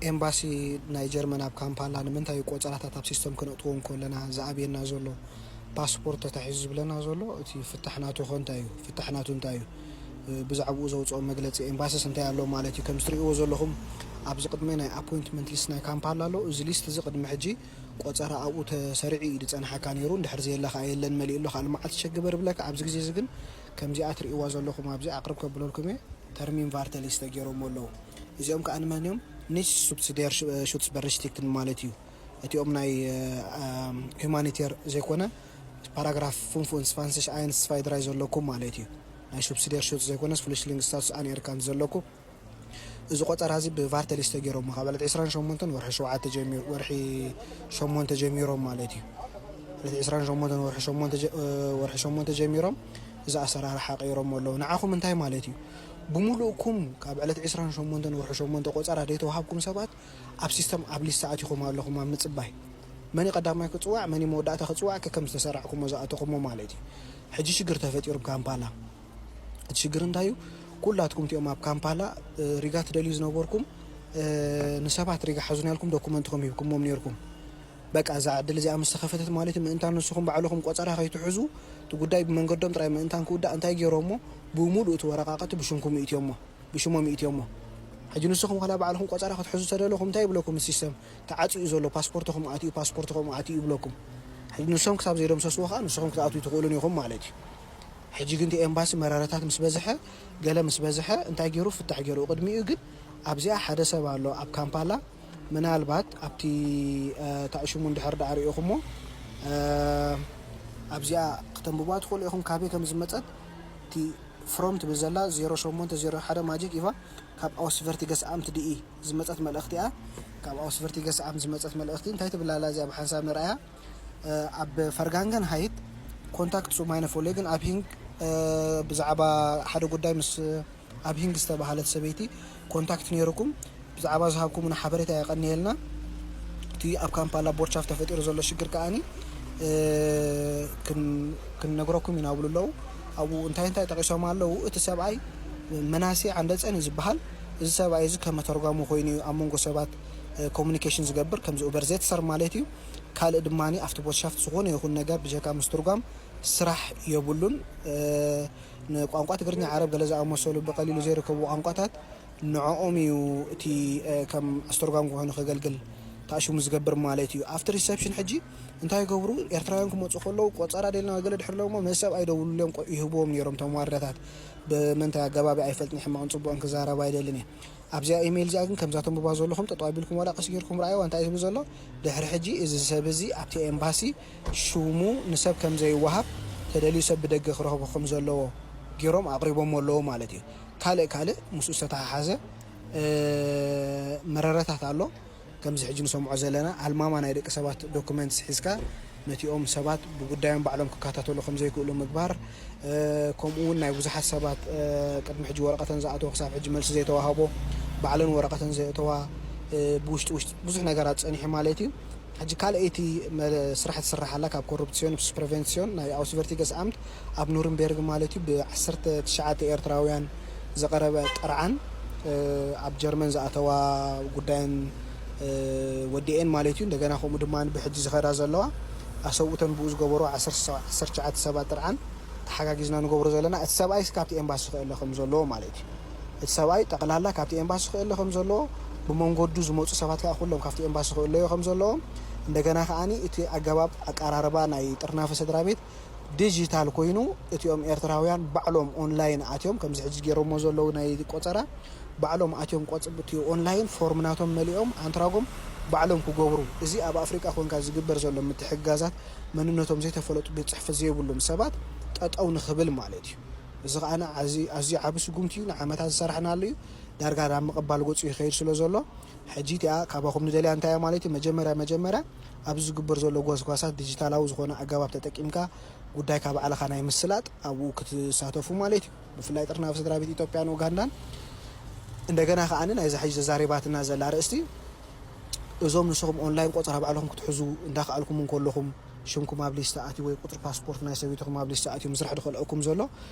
ኤምባሲ ናይ ጀርመን ኣብ ካምፓላ ንምንታይ እዩ ቆጸራታት ኣብ ሲስተም ክነእትዎ እንከለና ዝኣብየና ዘሎ፣ ፓስፖርት ተታሒዙ ዝብለና ዘሎ? እቲ ፍታሕ ናቱ ኸ እንታይ እዩ? ፍታሕ ናቱ እንታይ እዩ? ብዛዕባኡ ዘውፅኦ መግለፂ ኤምባስስ እንታይ ኣሎ ማለት እዩ? ከም ዝትርእይዎ ዘለኹም ኣብዚ ቅድሚ ናይ ኣፖይንትመንት ሊስት ናይ ካምፓላ ኣሎ። እዚ ሊስት እዚ ቅድሚ ሕጂ ቆጸራ ኣብኡ ተሰሪዑ እዩ ዝጸንሓካ ነይሩ። እንድሕር ዘየለ ከዓ የለን፣ መሊኡ ኣሎ፣ ካልእ መዓልቲ ሸግበር ይብለካ። ኣብዚ ግዜ እዚ ግን ከምዚኣ ትርእይዋ ዘለኹም ኣብዚ ኣቕርብ ከብለልኩም እየ። ተርሚን ቫርተ ሊስተ ገይሮሞ ኣለዉ። እዚኦም ከዓ ንመን እዮም? ኒች ሱብሲዲየር ሹትስ በሪሽቲክትን ማለት እዩ። እቲኦም ናይ ሁማኒቴር ዘይኮነ ፓራግራፍ ፍንፉን ስፋንስሽ ኣይንስ ስፋይድራይ ዘለኩም ማለት እዩ። ናይ ሱብሲዲየር ሹትስ ዘይኮነስ ፍሉሽሊንግ ስታቱስ ኣን ኤርካንት ዘለኩም። እዚ ቆጸራ እዚ ብቫርተ ሊስተ ገይሮሞ ካብ ዕለት ዕስራን ሸሞንተን ወርሒ ሸውዓተ ጀሚሩ፣ ወርሒ ሸሞንተ ጀሚሮም ማለት እዩ። ዕለት ዕስራን ሸሞንተን ወርሒ ሸሞንተ ጀ-፣ ወርሒ ሸሞንተ ጀሚሮም እዚ ኣሰራርሓ ቀይሮሞ ኣለዉ። ንዓኹም እንታይ ማለት እዩ? ብምሉእኩም ካብ ዕለት ዕስራን ሸሞንተን ወርሒ ሸሞንተ ቆጸራ ዘይተዋሃብኩም ሰባት ኣብ ሲስተም ኣብ ሊስታ ኣቲኹም ኣለኹም ኣብ ምጽባይ። መን እዩ ቀዳማይ ክጽዋዕ፣ መን እዩ መወዳእታ ክጽዋዕ፣ ከከም ዝተሰራዕኩሞ ዝኣተኹሞ ማለት እዩ። ሕጂ ሽግር ተፈጢሩ ካምፓላ። እቲ ሽግር እንታይ እዩ? ኩላትኩም እቲኦም ኣብ ካምፓላ፣ እ፣ ሪጋ ትደልዩ ዝነበርኩም፣ እ፣ ንሰባት ሪጋ ሓዙና ኢልኩም ዶኩመንትኩም ሂብኩሞም ነይርኩም። በቃ እዛ ዕድል እዚኣ ምስ ተኸፈተት ማለት እዩ፣ ምእንታን ንስኹም ባዕልኹም ቆጸራ ከይትሕዙ፣ እቲ ጉዳይ ብመንገዶም ጥራይ ምእንታን ክውዳእ እንታይ ገይሮሞ? ብምሉእ እቲ ወረቃቕቲ ብሽምኩም ይእትዮሞ፣ ብሽሞም ይእትዮሞ። ሕጂ ንስኹም ዋላ ባዕልኹም ቆጸራ ክትሕዙ ተደለኹም እንታይ ይብለኩም ሲስተም? ተዓጽዩ ዘሎ ፓስፖርትኹም ኣትዩ፣ ፓስፖርትኹም ኣትዩ ይብለኩም። ሕጂ ንሶም ክሳብ ዘይደምሰስዎ ከኣ ንስኹም ክትኣትዉ ትኽእሉን ኢኹም ማለት እዩ። ሕጂ ግን እቲ ኤምባሲ መረረታት ምስ በዝሐ፣ ገለ ምስ በዝሐ እንታይ ገይሩ? ፍታሕ ገይሩ። ቅድሚኡ ግን ኣብዚኣ ሓደ ሰብ ኣሎ ኣብ ካምፓላ፣ ምናልባት ኣብቲ፣ እ፣ ታእሽሙ እንድሕር ደኣ ርኢኹሞ፣ እ፣ ኣብዚኣ ክተንብቧ ትኽእሉ ኢኹም ካበይ ከም ዝመጸት። እቲ ፍሮም ትብል ዘላ ዜሮ ሸሞንተ ዜሮ ሓደ ማጂክ ኢቫ ካብ ኣውስቨርቲገስ ኣምት ድኢ ዝመጸት መልእኽቲ እያ። ካብ ኣውስቨርቲገስ ኣምት ዝመጸት መልእኽቲ እንታይ ትብል ኣላ እዚኣ ብሓንሳብ ንርኣያ። እ፣ ኣብ ፈርጋንገን ሃይት ኮንታክት ሱ ማይነ ፎሌግን ኣብ ሂንግ፣ እ፣ ብዛዕባ ሓደ ጉዳይ ምስ ኣብ ሂንግ ዝተባህለት ሰበይቲ ኮንታክት ነይርኩም ብዛዕባ ዝሃብኩምና ሓበሬታ የቐንየልና። እቲ ኣብ ካምፓላ ቦርቻፍ ተፈጢሩ ዘሎ ሽግር ከኣኒ፣ እ፣ ክን-፣ ክንነግረኩም ኢና ብሉ ኣለዉ። ኣብኡ እንታይ እንታይ ጠቒሶም ኣለዉ? እቲ ሰብኣይ መናሴ ዓንደፀን እዩ ዝበሃል። እዚ ሰብኣይ እዚ ከም መተርጓሚ ኮይኑ እዩ ኣብ መንጎ ሰባት፣ እ፣ ኮሙኒኬሽን ዝገብር፣ ከምዚ ኡበርዜትሰር ማለት እዩ። ካልእ ድማ ኣብቲ ቦርቻፍት ዝኾነ ይኹን ነገር ብጀካ ምስትርጓም ስራሕ የብሉን። እ፣ ንቋንቋ ትግርኛ፣ ዓረብ ገለ ዝኣመሰሉ ብቐሊሉ ዘይርከቡ ቋንቋታት ንዕኦም እዩ እቲ፣ እ፣ ከም ኣስተርጓሚ ኮይኑ ከገልግል ተኣሽሙ ዝገብር ማለት እዩ። ኣብቲ ሪሰፕሽን ሕጂ እንታይ ይገብሩ? ኤርትራውያን ክመፁ ከለዉ ቆፀራ ደልና ገለ ድሕር ኣለዎም፣ ነዚ ሰብ ኣይደውሉሎም፣ ቆ-፣ ይህብዎም ነይሮም እቶም ዋርዳታት። ብመንታይ ኣገባቢ ኣይፈልጥን፣ ሕማቕን ፅቡቕን ክዛረብ ኣይደልን እየ። ኣብዚኣ ኢሜይል እዚኣ ግን ከምዛ ተንብባ ዘለኹም ጠጠው ኣቢልኩም ዋላ ቀስ ጌርኩም ረኣይዋ እንታይ ትብል ዘሎ። ድሕሪ ሕጂ እዚ ሰብ እዚ ኣብቲ ኤምባሲ ሽሙ ንሰብ ከም ዘይወሃብ፣ ተደልዩ ሰብ ብደገ ክረኽቦ ከም ዘለዎ ገይሮም ኣቕሪቦሞ ኣለዉ ማለት እዩ። ካልእ ካልእ ምስኡ ዝተተሓሓዘ፣ እ፣ መረረታት ኣሎ። ከምዚ ሕጂ ንሰምዖ ዘለና ኣልማማ ናይ ደቂ ሰባት ዶክመንትስ ሒዝካ ነቲኦም ሰባት ብጉዳዮም ባዕሎም ክከታተሉ ከም ዘይክእሉ ምግባር፣ እ፣ ከምኡ እውን ናይ ብዙሓት ሰባት፣ እ፣ ቅድሚ ሕጂ ወረቐተን ዝኣተወ ክሳብ ሕጂ መልሲ ዘይተዋህቦ፣ ባዕለን ወረቐተን ዘእተዋ፣ እ፣ ብውሽጢ ውሽጢ ብዙሕ ነገራት ጸኒሑ ማለት እዩ። ሕጂ ካልኣይቲ መ-፣ ስራሕ ትስራሕ ኣላ ካብ ኮሩፕሲዮን ፕሪቨንሲዮን ናይ ኣውስቨርቲገስ ኣምት ኣብ ኑርንቤርግ ማለት እዩ ብዓሰርተ ትሽዓተ ኤርትራውያን ዝቐረበ ጥርዓን፣ እ፣ ኣብ ጀርመን ዝኣተዋ ጉዳየን፣ እ፣ ወዲኤን ማለት እዩ። እንደገና ከምኡ ድማ ብሕጂ ዝኸዳ ዘለዋ ኣሰብኡተን ብኡ ዝገበሩ ዓሰርተ ትሽዓተ ሰባት ጥርዓን ተሓጋጊዝና ንገብሮ ዘለና። እቲ ሰብኣይ ካብቲ ኤምባሲ ክእለ ከም ዘለዎ ማለት እዩ። እቲ ሰብኣይ ጠቕላላ ካብቲ ኤምባሲ ክእለ ከም ዘለዎ፣ ብመንገዱ ዝመፁ ሰባት ከዓ ኩሎም ካብቲ ኤምባሲ ክእለዮ ከም ዘለዎም፣ እንደገና ከዓኒ እቲ ኣገባብ ኣቀራርባ ናይ ጥርናፈ ስድራ ቤት ዲጂታል ኮይኑ፣ እቲኦም ኤርትራውያን ባዕሎም ኦንላይን ኣትዮም፣ ከምዚ ሕጂ ገይሮሞ ዘለዉ ናይ ቆጸራ፣ ባዕሎም ኣትዮም ቆጽ-፣ እቲ ኦንላይን ፎርም ናቶም መሊኦም ኣንትራጎም ባዕሎም ክገብሩ። እዚ ኣብ ኣፍሪቃ ኮንካ ዝግበር ዘሎ ምትሕግጋዛት መንነቶም ዘይተፈለጡ ቤት ጽሕፈት ዘይብሎም ሰባት ጠጠው ንኽብል ማለት እዩ። እዚ ከኣ ኣዝዩ፣ ኣዝዩ ዓቢ ስጉምቲ እዩ። ንዓመታት ዝሰራሕናሉ እዩ። ዳርጋ ናብ ምቕባል ገጹ ይኸይድ ስለ ዘሎ፣ ሕጂ እቲኣ ካባኹም ንደልያ እንታይ እያ ማለት እዩ? መጀመርያ፣ መጀመርያ ኣብዚ ዝግበር ዘሎ ጎስጓሳት ዲጂታላዊ ዝኾነ ኣገባብ ተጠቂምካ ጉዳይካ ባዕልኻ ናይ ምስላጥ ኣብኡ ክትሳተፉ ማለት እዩ። ብፍላይ ጥርናፈ ስድራ ቤት ኢትዮጵያን ኡጋንዳን። እንደገና ከኣ ናይዛ ሕጂ ተዛሪባትና ዘላ ኣርእስቲ፣ እዞም ንስኹም ኦንላይን ቆጸራ ባዕልኹም ክትሕዙ እንዳኸኣልኩም እንከለኹም፣ ሽምኩም ኣብ ሊስታ ኣትዩ ወይ ቁፅሪ ፓስፖርት ናይ ሰበይትኹም ኣብ ሊስታ ኣትዩ ምስራሕ ዝኸልአኩም ዘሎ፣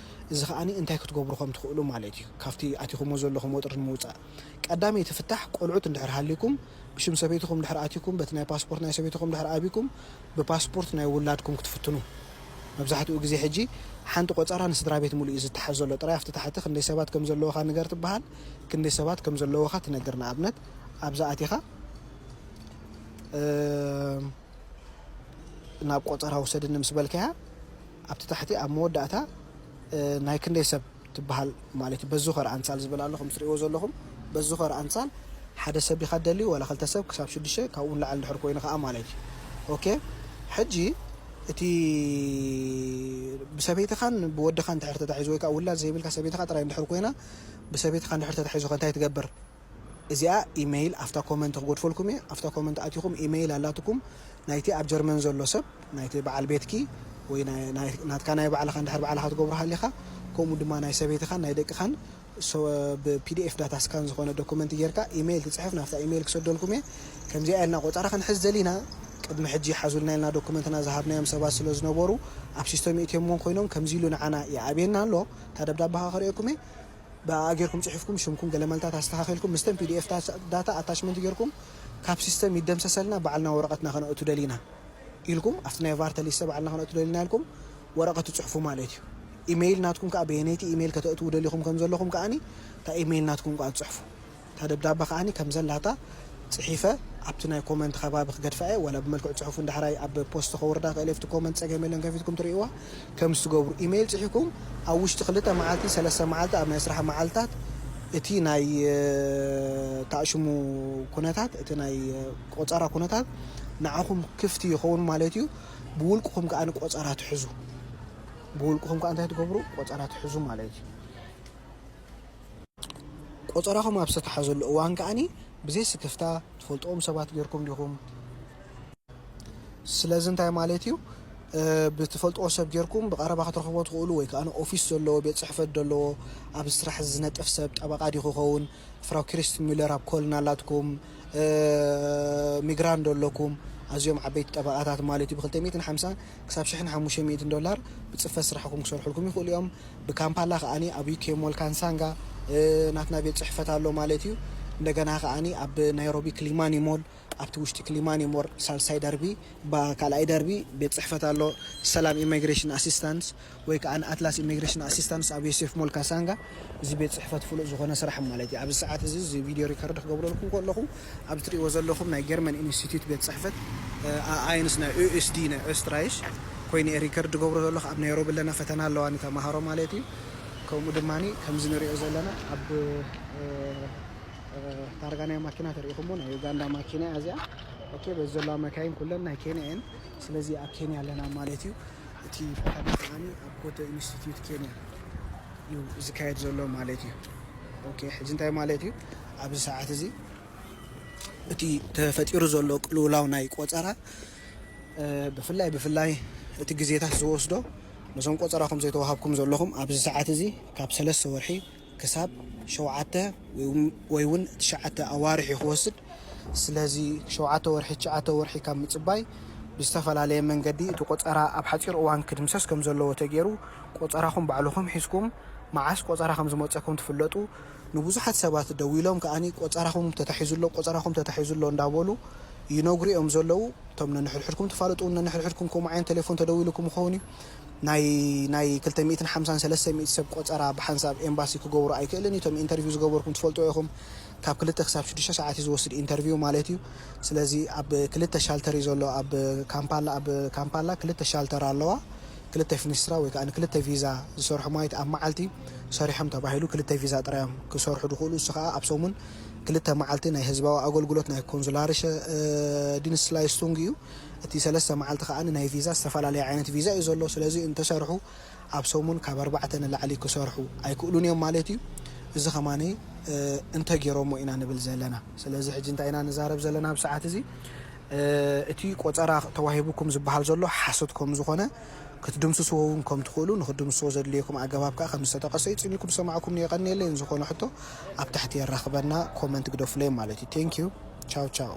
እዚ ከዓኒ እንታይ ክትገብሩ ከም ትኽእሉ ማለት እዩ። ካብቲ ኣቲኹሞ ዘለኹም ወጥሪ ንምውፃእ ቀዳመይቲ ፍታሕ ቆልዑት እንድሕር ሃልይኩም ብሽም ሰበይትኹም እንድሕር ኣትይኩም በቲ ናይ ፓስፖርት ናይ ሰበይትኹም እንድሕር ኣቢኩም ብፓስፖርት ናይ ውላድኩም ክትፍትኑ። መብዛሕትኡ ግዜ ሕጂ ሓንቲ ቆፀራ ንስድራ ቤት ሙሉእ እዩ ዝተሓዝ ዘሎ። ጥራይ ኣብቲ ታሕቲ ክንደይ ሰባት ከም ዘለውኻ ንገር ትበሃል። ክንደይ ሰባት ከም ዘለውኻ ትነግር። ንኣብነት ኣብዛ ኣቲኻ ናብ ቆፀራ ውሰድኒ ምስ በልካያ ኣብቲ ታሕቲ ኣብ መወዳእታ ናይ ክንደይ ሰብ ትበሃል ማለት እዩ። በዙኸር ኣንሳል ዝብል ኣሎ ከም ትሪእዎ ዘለኹም። በዙኸር ኣንሳል ሓደ ሰብ ዲኻ ደልዩ ዋላ ክልተ ሰብ ክሳብ ሽዱሽተ ካብኡ ንላዕሊ እንድሕር ኮይኑ ከዓ ማለት እዩ። ኦኬ ሕጂ እቲ ብሰበይትኻን ብወድኻን እንድሕር ተታሒዙ ወይ ከዓ ውላድ ዘይብልካ ሰበይትኻ ጥራይ እንድሕር ኮይና ብሰበይትኻ እንድሕር ተታሒዙ ከ እንታይ ትገብር? እዚኣ ኢሜይል ኣብታ ኮመንት ክጎድፈልኩም እየ። ኣብታ ኮመንት ኣቲኹም ኢሜይል ኣላትኩም ናይቲ ኣብ ጀርመን ዘሎ ሰብ ናይቲ በዓል ቤትኪ ወይ ናይ- ናይ- ናትካ ናይ ባዕልኻ እንድሕር ባዕልኻ ትገብሮ ሃሊኻ ከምኡ ድማ ናይ ሰበይትኻን ናይ ደቅኻን ሶ- ብፒዲኤፍ ዳታ ስካን ዝኾነ ዶኩመንት ጌርካ ኢሜይል ትፅሕፍ ናብታ ኢሜይል ክሰደልኩም እየ። ከምዚኣ ኢልና ቆፀራ ክንሕዝ ደሊና ቅድሚ ሕጂ ሓዙልና ኢልና ዶኩመንትና ዝሃብናዮም ሰባት ስለ ዝነበሩ ኣብ ሲስተም ይእትዮምዎም ኮይኖም ከምዚ ኢሉ ንዓና ይኣብየና ኣሎ። እታ ደብዳባኻ ከርእየኩም እየ። ብኣ ጌርኩም ፅሒፍኩም ሽምኩም ገለ መልታት ኣስተኻኺልኩም ምስተን ፒዲኤፍ ዳታ ኣታችመንት ጌርኩም ካብ ሲስተም ይደምሰሰልና ባዕልና ወረቐትና ከነእቱ ደሊና ኢልኩም ኣብቲ ናይ ቫርተ ሊስተ ባዕልና ከነእቱ ደሊና ኢልኩም ወረቐት ትፅሕፉ ማለት እዩ። ኢሜይል ናትኩም ከዓ በየነይቲ ኢሜይል ከተእትዉ ደሊኹም ከም ዘለኹም ከዓኒ እታ ኢሜይል ናትኩም ከዓ ትፅሕፉ። እታ ደብዳባ ከዓኒ ከም ዘላታ ፅሒፈ ኣብቲ ናይ ኮመንት ከባቢ ክገድፋ እየ። ዋላ ብመልክዕ ፅሑፍ እንዳሕራይ ኣብ ፖስት ከውርዳ ክእል እየ። ኣብቲ ኮመንት ፀገም የለን፣ ከፊትኩም ትርእይዋ። ከም ዝትገብሩ ኢሜይል ፅሒፍኩም ኣብ ውሽጢ ክልተ መዓልቲ ሰለስተ መዓልቲ ኣብ ናይ ስራሕ መዓልታት እቲ ናይ እ፣ ታእሽሙ ኩነታት እቲ ናይ እ፣ ቆፀራ ኩነታት ንዓኹም ክፍቲ ይኸውን ማለት እዩ። ብውልቅኹም ከዓ ቆፀራ ትሕዙ። ብውልቅኹም ከዓ እንታይ ትገብሩ? ቆፀራ ትሕዙ ማለት እዩ። ቆፀራኹም ኣብ ዝተተሓዘሉ እዋን ከዓኒ ብዘይ ስክፍታ ትፈልጥዎም ሰባት ጌርኩም ዲኹም? ስለዚ እንታይ ማለት እዩ? እ፣ ብትፈልጥዎ ሰብ ጌርኩም ብቐረባ ክትረኽቦ ትኽእሉ ወይ ከዓ ኦፊስ ዘለዎ ቤት ፅሕፈት ዘለዎ ኣብዚ ስራሕ ዝነጥፍ ሰብ ጠበቓ ዲኹ ኸውን? ፍራው ክሪስት ሚለር ኣብ ኮልን ኣላትኩም፣ እ፣ ሚግራንዶ ኣለኩም። ኣዝዮም ዓበይቲ ጠበቓታት ማለት እዩ። ብ250 ክሳብ 1,500 ዶላር ብፅፈት ስራሕኩም ክሰርሑልኩም ይኽእሉ እዮም። ብካምፓላ ከዓኒ ኣብ ዩኬ ሞል ካንሳንጋ እ፣ ናትና ቤት ፅሕፈት ኣሎ ማለት እዩ። እንደገና ከዓኒ ኣብ ናይሮቢ ክሊማኒ ሞል ኣብቲ ውሽጢ ክሊማኒ ሞል ሳልሳይ ደርቢ ባ ካልኣይ ደርቢ ቤት ፅሕፈት ኣሎ። ሰላም ኢሚግሬሽን ኣሲስታንስ ወይ ከዓ ኣትላስ ኢሚግሬሽን ኣሲስታንስ ኣብ ዮሴፍ ሞል ካሳንጋ እዚ ቤት ፅሕፈት ፍሉጥ ዝኾነ ስራሕ ማለት እዩ። ኣብዚ ሰዓት እዚ እዚ ቪድዮ ሪከርድ ክገብረልኩም ከለኹ ኣብ ትሪእዎ ዘለኹም ናይ ጌርመን ኢንስቲትዩት ቤት ፅሕፈት እ፣ ኣ- ኣይንስ ናይ ዩኤስዲ ናይ ኦስትራይሽ ኮይኑ እየ ሪከርድ ገብሮ ዘለኹ። ኣብ ናይሮቢ ኣለና ፈተና ኣለዋ ንተምሃሮ ማለት እዩ። ከምኡ ድማ ከምዚ ንሪኦ ዘለና ኣብ እ፣ እ፣ ታርጋ ናይ ማኪና ተሪኢኹሞ ናይ ዩጋንዳ ማኪና እያ እዚኣ። ኦኬ በዚ ዘለዋ መካይን ኩለን ናይ ኬንያ እየን። ስለዚ ኣብ ኬንያ ኣለና ማለት እዩ። እቲ ፈተና ከዓኒ ኣብ ኮቶ ኢንስቲትዩት ኬንያ እዩ ዝካየድ ዘሎ ማለት እዩ። ኦኬ ሕጂ እንታይ ማለት እዩ? ኣብዚ ሰዓት እዚ እቲ ተፈጢሩ ዘሎ ቅልውላው ናይ ቆፀራ እ፣ ብፍላይ ብፍላይ እቲ ግዜታት ዝወስዶ ነዞም ቆፀራኹም ዘይተዋሃብኩም ዘለኹም ኣብዚ ሰዓት እዚ ካብ ሰለስተ ወርሒ ክሳብ ሸውዓተ ወይ እውን- ወይ እውን ትሽዓተ ኣዋርሕ እዩ ክወስድ። ስለዚ ሸውዓተ ወርሒ ትሽዓተ ወርሒ ካብ ምፅባይ ብዝተፈላለየ መንገዲ እቲ ቆፀራ ኣብ ሓፂር እዋን ክድምሰስ ከም ዘለዎ ተገይሩ ቆፀራኹም ባዕልኹም ሒዝኩም መዓስ ቆፀራ ከም ዝመፀኩም ትፍለጡ። ንብዙሓት ሰባት ደዊሎም ከዓኒ ቆፀራኹም ተታሒዙ ኣሎ ቆፀራኹም ተታሒዙ ኣሎ እንዳበሉ ይነግሩ እዮም ዘለዉ። እቶም ነንሕድሕድኩም ትፋለጡ እውን ነንሕድሕድኩም ከምኡ ዓይነት ቴሌፎን ተደዊልኩም ይኸውን እዩ። ናይ ናይ ክልተ ሚእትን ሓምሳን ሰለስተ ሚእቲ ሰብ ቆፀራ ብሓንሳብ ኤምባሲ ክገብሩ ኣይክእልን እዩ። እቶም ኢንተርቪው ዝገበርኩም ትፈልጡ ኢኹም። ካብ ክልተ ክሳብ ሽዱሽተ ሰዓት እዩ ዝወስድ ኢንተርቪው ማለት እዩ። ስለዚ ኣብ ክልተ ሻልተር እዩ ዘሎ። ኣብ ካምፓላ ኣብ ካምፓላ ክልተ ሻልተር ኣለዋ። ክልተ ፊኒስትራ ወይ ከዓ ንክልተ ቪዛ ዝሰርሑ ማለት ኣብ መዓልቲ ሰሪሖም ተባሂሉ ክልተ ቪዛ ጥራዮም ክሰርሑ ድኽእሉ። እሱ ከዓ ኣብ ሰሙን ክልተ መዓልቲ ናይ ህዝባዊ ኣገልግሎት ናይ ኮንሱላርሸ ዲንስላይስቱንግ እዩ። እቲ ሰለስተ መዓልቲ ከዓ ናይ ቪዛ ዝተፈላለየ ዓይነት ቪዛ እዩ ዘሎ። ስለዚ እንተሰርሑ ኣብ ሰሙን ካብ ኣርባዕተ ንላዕሊ ክሰርሑ ኣይክእሉን እዮም ማለት እዩ። እዚ ከማኒ እንተገይሮሞ ኢና ንብል ዘለና። ስለዚ ሕጂ እንታይ ኢና ንዛረብ ዘለና ኣብ ሰዓት እዚ? እቲ ቆፀራ ተዋሂቡኩም ዝበሃል ዘሎ ሓሶት ከም ዝኾነ ክትድምስስዎ እውን ከም ትኽእሉ ንክትድምስስዎ ዘድልየኩም ኣገባብ ከዓ ከም ዝተጠቀሰ እዩ። ፅን ኢልኩም ዝሰማዕኩም የቐንየለይ። ዝኾነ ሕቶ ኣብ ታሕቲ የራኽበና ኮመንት ግደፉለይ ማለት እዩ። ቴንክ ዩ። ቻው ቻው።